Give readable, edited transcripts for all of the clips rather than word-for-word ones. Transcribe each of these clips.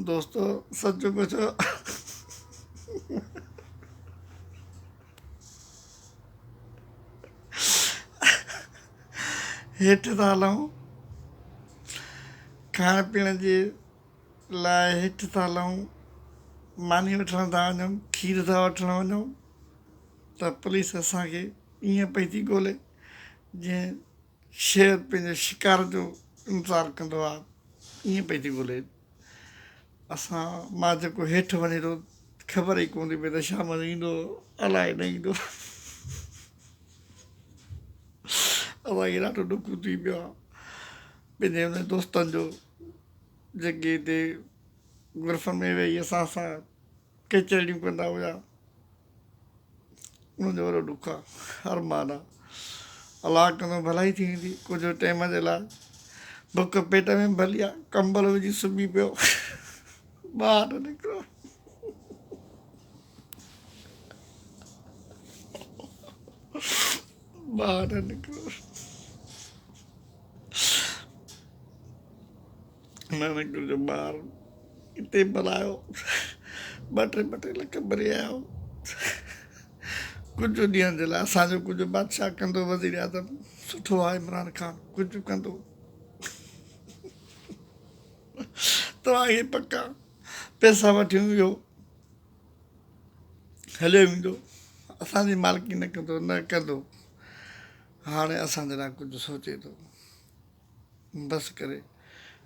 دوستو سچ پڇو هيٺ ٿا هلون کائڻ پيئڻ جي لاء هيٺ ٿا هلون ماني وٺڻ ٿا وڃون کير ٿا وٺڻ وڃون ته پوليس اسان کي ائين پئي ٿي ڳولي جيئن شير پنهنجي شڪار جو انتظار ڪندو آهي ائين پئي ٿي ڳولي. اسان مان جيڪو هيٺ وڃي ٿو خبر ئي ڪونه ٿي پئي ته شام جو ايندو الائي نه ايندو. اسان کي ڏاڍو ڏک ٿي پيو آهي پنهنجي انهن دوستن جو جيڪي هتي غرفن ۾ ويهي اسان سان ڪچهريون ڪندا هيا. انهن جو وڏو ڏک آ ارمان آ الله ڪندو ڀلائي ٿي ويندي ڪجهه ٽيم جي لاء بک پيٽ ۾ ڀلي آ ڪمبل وجهي سمهي پيو ٻاهر نه نڪرو ٻاهر نه نڪرو نه نڪرجو ٻاهر اتي ڀلايو ٻه ٽي ٻه ٽي لک ڀري آيا آهيو ڪجهه ڏينهن جي لاء اسان جو ڪجهه بادشاهه ڪندو وزير اعظم سٺو آهي عمران خان ڪجهه ڪندو توهان کي پڪا پيسا وٺي ويو هليو ويندو اسان جي مالڪي نه ڪندو نه ڪندو هاڻي اسان جي لاء ڪجهه سوچي ٿو بس ڪري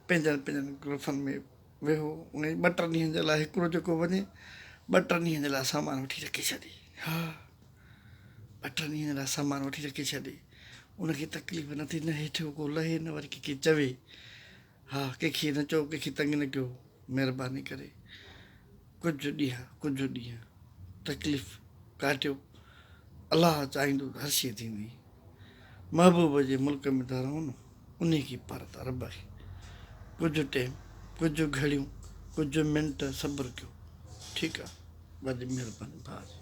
پنهنجن پنهنجن گروپن ۾ ويهو ۽ ٻه ٽن ڏينهن جي لاء هڪڙو جيڪو وڃي ٻه ٽن ڏينهن جي لاء سامان وٺي رکي ڇڏي ها ٻه ٽن ڏينهن جي لاء سامان وٺي رکي ڇڏي ان کي تڪليف نه ٿي نه هيٺ ڪو لهي نه وري ڪنهن کي چوي ها ڪنهن کي نه چئو ڪنهن کي تنگ نه ڪيو مهرباني ڪري ڪجهه ڏينهن ڪجهه ڏينهن تڪليف ڪاٽيو الله چاهيندو ته هر شيء ٿيندي. محبوب جي ملڪ ۾ ٿا رهون نه انهي کي پارت آ رب کي. ڪجهه ٽيم ڪجهه گهڙيون ڪجهه منٽ صبر ڪيو ٺيڪ آ وڏي مهرباني ڀاء جي.